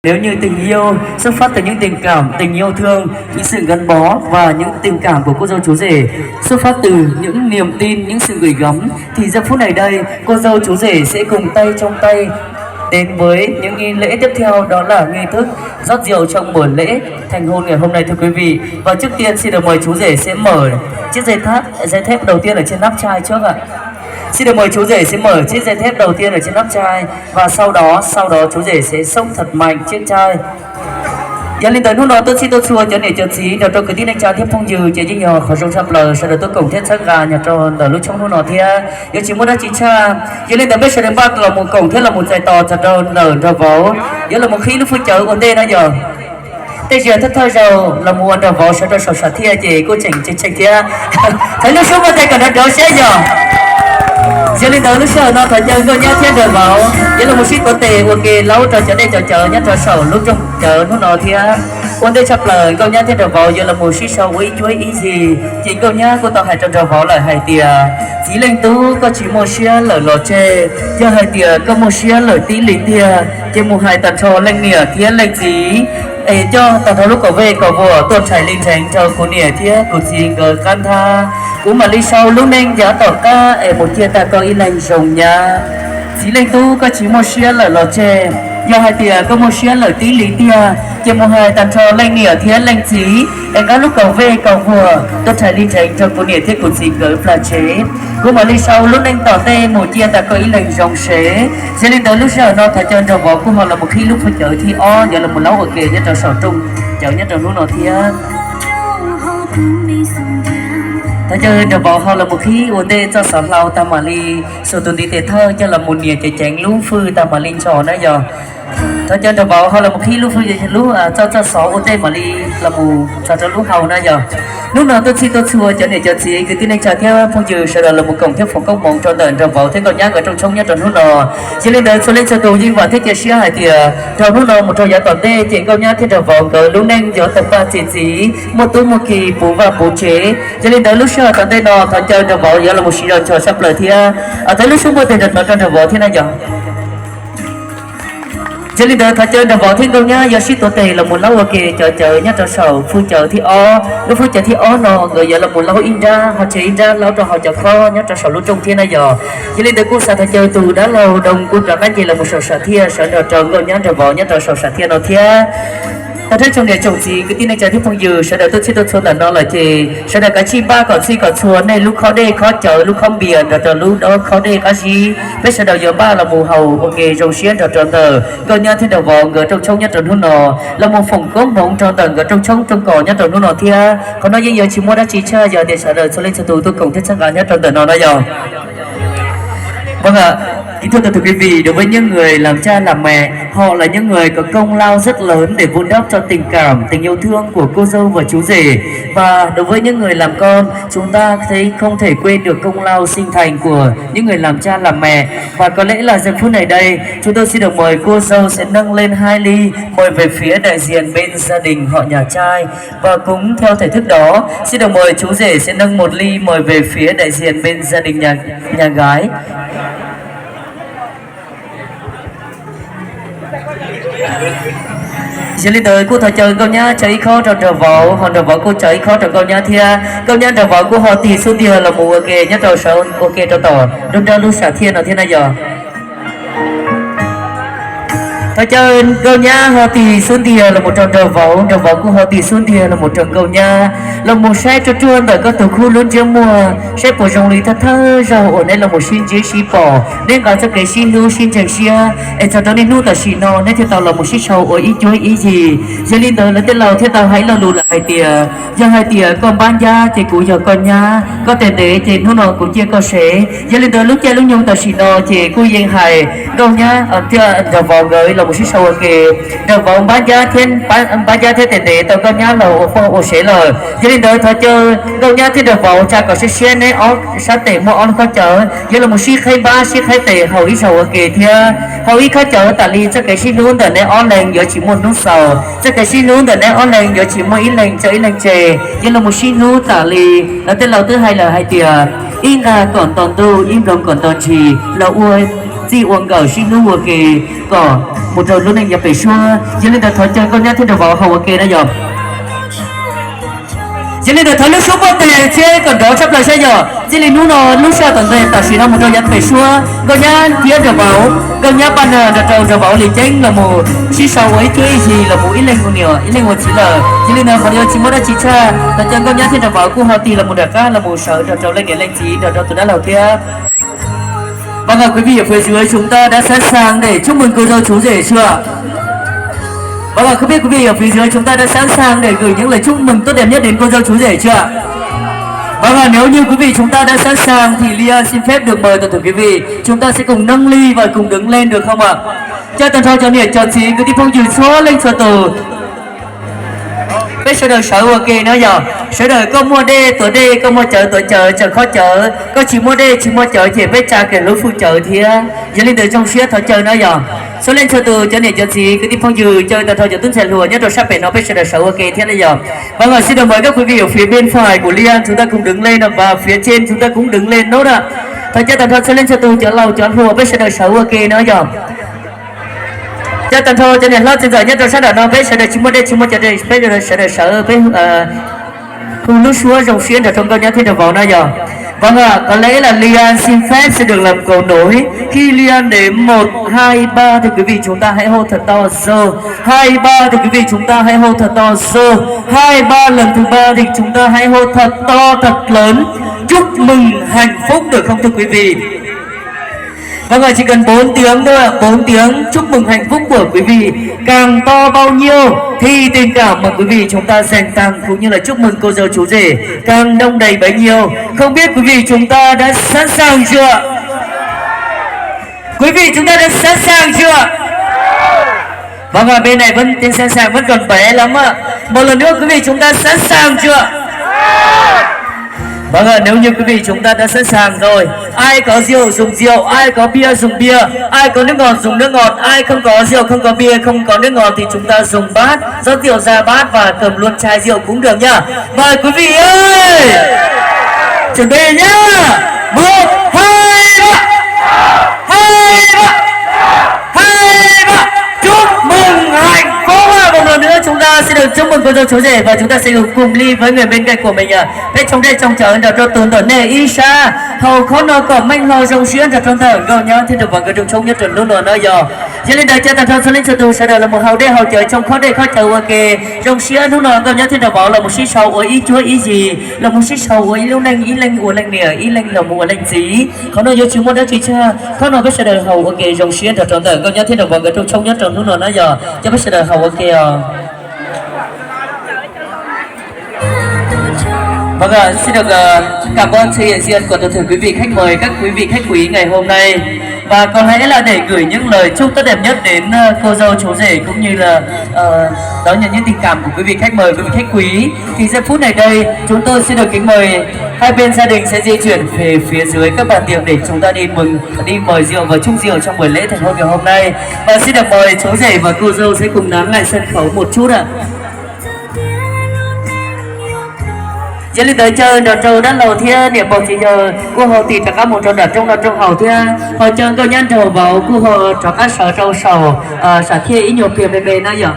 Nếu như tình yêu xuất phát từ những tình cảm, tình yêu thương, những sự gắn bó và những tình cảm của cô dâu chú rể xuất phát từ những niềm tin, những sự gửi gắm, thì giờ phút này đây, cô dâu chú rể sẽ cùng tay trong tay đến với những nghi lễ tiếp theo, đó là nghi thức rót rượu trong buổi lễ thành hôn ngày hôm nay, thưa quý vị. Và trước tiên xin được mời chú rể sẽ mở chiếc dây thép, dây thép đầu tiên ở trên nắp chai trước ạ. Xin được mời chú rể sẽ mở chiếc dây thép đầu tiên ở trên nắp chai và sau đó, sau đó chú rể sẽ xốc thật mạnh chiếc chai. Yog li ntawd hnub no tuaj txhij tuaj txhua cov niam cov txiv nrog rau kwv tij neej tsa thiab phooj ywg ces yeej yog qhov zoo tshaj plaws sawv daws tuaj koom thiab txhawb nqa nyob rau ntawm lub tshooj hnub no thiab. Yuav tsis muaj dab tsi tshaj, yog li ntawd peb sawv daws npaj los mus koom thiab los mus txais tos txog rau ntawm nraug vauv yuav los mus qhib lub fwj cawv ua ntej na yog. Tej zaum thawj thawj zaug los mus ua nraug vauv sawv rau saum sam thiaj ces kuj tseem tseem tsheej thiab. Thov lub suab muaj tes kom nrov nrov seb yog. Yog li ntawd lub sij hawm no thov caw nkauj nyab thiab nraug vauv yuav los mus sib tuav tes ua ke laub rau cov dej cov cawv nyob rau saum lub rooj cawv hnub no thiab. Ua ntej tshaj plaws nkauj nyab thiab nraug vauv yuav los mus sib sau ua ib cuab ib yig ces nkauj nyab kuj tau hais rau nraug vauv lawm hais tias, txiv leej tub, koj tsis muaj siab lawm los tseg. Yog hais tias koj muaj siab lawm tib li tiag ces mus hais tag nrho leej niam thiab leej txiv es coj tag nrho lub kaum vej kaum vuam tuaj rhais li nrheev rau kuv niam thiab kuv txiv nkawd qab nthab. Kuv mam li sau lub neej yav tom qab es mus cia tag koj ib leeg zoo nyab. Txiv leej tub, koj tsis muaj siab lawm los tseg. Yog hais tias koj muaj siab lawm tib li tiag ces mus hais tag nrho leej niam thiab leej txiv es nqa lub kaum vej kaum vuam tuaj rhais li nrheev rau kuv niam thiab kuv txiv nkawd plag tsev. Kuv mam li sau lub neej tom ntej mus cia tag koj ib leeg zoo sev. Yog li ntawd lub sij hawm no thov caw nraug vauv kuj ho los mus qhib lub fwj cawv thib ob yuav los mus laub ua ke nyob rau saum rooj cawv nyob rau hnub no thiab. Thov caw nraug vauv ho los mus qhib ua ntej txoj xov hlau tag mam li xuas tus ntiv tes thawj coj los mus nias ceev ceev lub fwj tag mam li ntsos na yog. Thov caw nraug vauv ho los mus qhib lub fwj, lub, txoj txoj xov ua ntej mam li los mus txog rau lub hau na yog. Hnub no tuaj txhij tuaj txhua cov niam cov txiv kwv tij neej tsa thiab phooj ywg sawv daws los mus koom thiab foom koob hmoov rau ntawm nraug vauv thiab nkauj nyab nkawd rooj tshoob nyob rau hnub no. Yog li ntawd txhua leej txhua tus yeej vam thiab cia siab hais tias dhau hnub no mus rau yav tom ntej ces nkauj nyab thiab nraug vauv nkawd lub neej yuav tau paj txi txiv, muaj tub muaj ki, puv vaj puv tsev. Yog li ntawd lub sij hawm tom ntej no thov caw nraug vauv yuav los mus siv zog ncho tshaj plaws thiab. Thov lub suab muaj tes nrov nrov rau nraug vauv thiab na yog. Yog li ntawd thov caw nraug vauv thiab nkauj nyab yuav sib tuav tes los mus laub ua ke cov cawv nyob rau saum fwj cawv thib ob. Lub fwj cawv thib ob no nkawd yuav los mus laub ib nrab ho tseg ib nrab laub rau hauv cov khob nyob rau saum lub rooj thiab na yog. Yog li ntawd kuj xav thov caw tus dab laug Doo kuj rov qab nce los mus saum sam thiaj sawv nrog rau nkauj nyab nraug vauv nyob rau saum sam thiaj no thiab. Tag nrho tsoom niam tsoom txiv kwv tij neej tsa thiab phooj ywg sawv daws tuaj txhij tuaj txhua ntawm no lawm ces sawv daws kav tsij npaj kom txhij kom txhua nej lub khob dej khob cawv lub khob npias nrog rau lub dob khob dej qab zib. Peb sawv daws yuav npaj los mus haus ua ke zoo siab nrog rau ntawm nkauj nyab thiab nraug vauv nkawd rooj tshoob nyob rau hnub no, los mus foom koob hmoov rau ntawm nkawd rooj tshoob rooj kos nyob rau hnub no thiab. Qhov no yeej yuav tsis muaj dab tsi tshaj yog tias sawv daws txhua leej txhua tus tuaj koom thiab txhawb nqa nyob rau ntawm no na yog. Vâng ạ, kính thưa toàn thể quý vị, đối với những người làm cha làm mẹ, họ là những người có công lao rất lớn để vun đắp cho tình cảm, tình yêu thương của cô dâu và chú rể. Và đối với những người làm con, chúng ta thấy không thể quên được công lao sinh thành của những người làm cha làm mẹ. Và có lẽ là giờ phút này đây, chúng tôi xin được mời cô dâu sẽ nâng lên hai ly mời về phía đại diện bên gia đình họ nhà trai. Và cũng theo thể thức đó, xin được mời chú rể sẽ nâng một ly mời về phía đại diện bên gia đình nhà nhà gái. Yog li ntawd kuj thov caw nkauj nyab tso ib khob rau nraug vauv, ho nraug vauv kuj tso ib khob rau nkauj nyab thiab. Nkauj nyab nraug vauv kuj ho tig xub ntiag los mus ua ke nyob rau saum ua ke rau tom nruab nrab lub sam thiaj no thiab na yog. Thov caw nkauj nyab ho tig xub ntiag los mus rau nraug vauv, nraug vauv kuj ho tig xub ntiag los mus rau nkauj nyab, los mus saib ruaj ruaj ntawm koj tus khub lub ntsiab muag saib puas zoo li thawj thawj zaug uas neb los mus sib ntsib sib pom, neb nqa txoj kev sib hlub sib ntseeg siab es txog rau niaj hnub tam sim no neb thiaj tau los mus sib sau ua ib cuab ib yig. Yog li ntawd lawv tej laus thiaj tau hais lo lus lawm hais tias, yog hais tias koj npab ncab ces kuv yog koj nyab, koj tes ntev ces hnub no kuv ciaj koj sev. Yog li ntawd lub caij lub nyoog tam sim no ces kuj yeej hais nkauj nyab thiab nraug vauv nkawd los mus sib sau ua ke. Nraug vauv npab ncab thiab, npab ncab thiab tes ntev tau nkauj nyab los ua poj ua sev lawm. Yog li ntawd thov caw nkauj nyab thiab nraug vauv tsa kom siab siab neb ob sab tes muaj ob lub khob cawv, yuav los mus sib qhaib npab sib qhaib tes haus ib zaug ua ke thiab haus ib khob cawv tas li txoj kev sib hlub ntawm neb ob leeg yuav tsis muaj hnub xaus, txoj kev sib hlub ntawm neb ob leeg yuav tsis muaj ib leeg tso ib leeg tseg, yuav los mus sib hlub tas li. Lawv tej laus twb hais lawm hais tias Ib nqag kom nto ntuj, ib nplooj kom nto ntshis, los ua txij ua nkawm sib hlub ua ke kom mus rau lub neej yav pem suab. Yog li ntawd thov caw nkauj nyab thiab nraug vauv haus ua ke na yog. Yog li ntawd thov lub suab poj tes thiab kom nrov tshaj plaws saib yog. Txij li hnub no lub sij hawm tom ntej tam sim no mus rau yav pem suab, nkauj nyab thiab nraug vauv, nkauj nyab paj na nrog rau nraug vauv Lis Ceeb los mus sib sau ua ib cuab ib yig los mus ib leeg ua niam ib leeg ua txiv lawm. Yog li ntawd qhov no yuav tsis muaj dab tsi tshaj, thov caw nkauj nyab thiab nraug vauv kuj ho tig los mus nram qab los mus sawv nrog rau leej niam leej txiv nrog rau tus dab laug thiab. Vâng ạ, quý vị ở phía dưới chúng ta đã sẵn sàng để chúc mừng cô dâu chú rể chưa ạ? Vâng ạ, không biết quý vị ở phía dưới chúng ta đã sẵn sàng để gửi những lời chúc mừng tốt đẹp nhất đến cô dâu chú rể chưa ạ? Vâng ạ, nếu như quý vị chúng ta đã sẵn sàng thì Lian xin phép được mời toàn thể quý vị, chúng ta sẽ cùng nâng ly và cùng đứng lên được không ạ? Cho toàn thể chó niệm chó txiv, người đi phong trào xóa lên cho tổ. Peb sawv daws sawv ua ke no yog, sawv daws koj muaj dej tuav dej, koj muaj cawv tuav cawv, cawv khob cawv, koj tsis muaj dej tsis muaj cawv ces peb tsa kiag lub fwj cawv thiab. Yog li ntawd zoo siab thov caw no yog, xub leej txhua tus cov niam cov txiv kwv tij phooj ywg, caw tag nrho cov tub ntxhais hluas nyob rau sab pem no peb sawv daws sawv ua ke thiab no yog. Vâng ạ, xin được mời các quý vị ở phía bên phải của Lian chúng ta cùng đứng lên và phía trên chúng ta cũng đứng lên nốt ạ. Thov caw tag nrho xub leej txhua tus cov laus cov hluas peb sawv daws sawv ua ke no yog. Caw tag nrho cov niam hlob txiv ntxawm nyob rau sab nram no peb sawv daws tsis muaj dej tsis muaj cawv, peb sawv daws sawv peb hu lub suab zoo siab nrog rau nkauj nyab thiab nraug vauv no yog. Vâng ạ, có lẽ là Lian xin phép sẽ được làm cầu nối. Khi Lian đếm một, hai, ba thì quý vị chúng ta hãy hô thật to sơ. Hai, ba thì quý vị chúng ta hãy hô thật to sơ. Hai, ba, lần thứ ba thì chúng ta hãy hô thật to thật lớn. Chúc mừng hạnh phúc được không thưa quý vị? Vâng ạ, chỉ cần bốn tiếng thôi ạ, bốn tiếng chúc mừng hạnh phúc của quý vị. Càng to bao nhiêu thì tình cảm mà quý vị chúng ta dành tặng cũng như là chúc mừng cô dâu chú rể càng đong đầy bấy nhiêu. Không biết quý vị chúng ta đã sẵn sàng chưa? Quý vị chúng ta đã sẵn sàng chưa? Vâng ạ, bên này vẫn sẵn sàng, vẫn còn bé lắm ạ. Một lần nữa quý vị chúng ta sẵn sàng chưa? Vâng ạ, nếu như quý vị chúng ta đã sẵn sàng rồi, ai có rượu dùng rượu, ai có bia dùng bia, ai có nước ngọt dùng nước ngọt, ai không có rượu, không có bia, không có nước ngọt thì chúng ta dùng bát, rót rượu ra bát và cầm luôn chai rượu cũng được nhá. Mời quý vị ơi! Chuẩn bị nhá! Một, hai, ba! Hai, ba! Hai, ba! Chúc mừng hạnh phúc ạ! Một lần nữa chúng ta xin được chúc mừng cô dâu chú rể và chúng ta sẽ cùng ly với người bên cạnh của mình ạ. Peb tsoo dej tsoo cawv nrog rau tus ntawm nej ib sab, haus khob no kom meej hlo zoo siab nrog rau ntawm nkauj nyab thiab nraug vauv nkawd rooj tshoob nyob rau hnub no na yog. Yog li ntawd caw tag nrho txhua leej txhua tus sawv daws los mus haus dej haus cawv tsoo khob dej khob cawv ua ke zoo siab hnub no nkauj nyab thiab nraug vauv los mus sib sau ua ib cuab ib yig, los mus sib sau ua ib lub neej, ib leeg ua leej niam, ib leeg los mus ua leej txiv. Qhov no yuav tsis muaj dab tsi tshaj, khob no peb sawv daws haus ua ke zoo siab nrog rau ntawm nkauj nyab thiab nraug vauv nkawd rooj tshoob nyob rau hnub no na yog. Caw peb sawv daws haus ua ke os. Vâng ạ, xin được ờ, cảm ơn sự hiện diện của toàn thể quý vị khách mời, các quý vị khách quý ngày hôm nay. Và có lẽ là để gửi những lời chúc tốt đẹp nhất đến ờ, cô dâu chú rể cũng như là ờ, đón nhận những tình cảm của quý vị khách mời, quý vị khách quý. Thì giây phút này đây, chúng tôi xin được kính mời hai bên gia đình sẽ di chuyển về phía dưới các bàn tiệc để chúng ta đi mừng, đi mời rượu và chúc rượu trong buổi lễ thành hôn ngày hôm nay. Và xin được mời chú rể và cô dâu sẽ cùng nán lại sân khấu một chút ạ. Yog li ntawd caw nrog rau dab laug thiab niam pog txiv yawg kuj ho tig rov qab mus rau nram rooj noj rooj haus thiab ho caw nkauj nyab nraug vauv kuj ho rov qab sawv rau saum sam thiaj ib nyuag pliag me me na yom.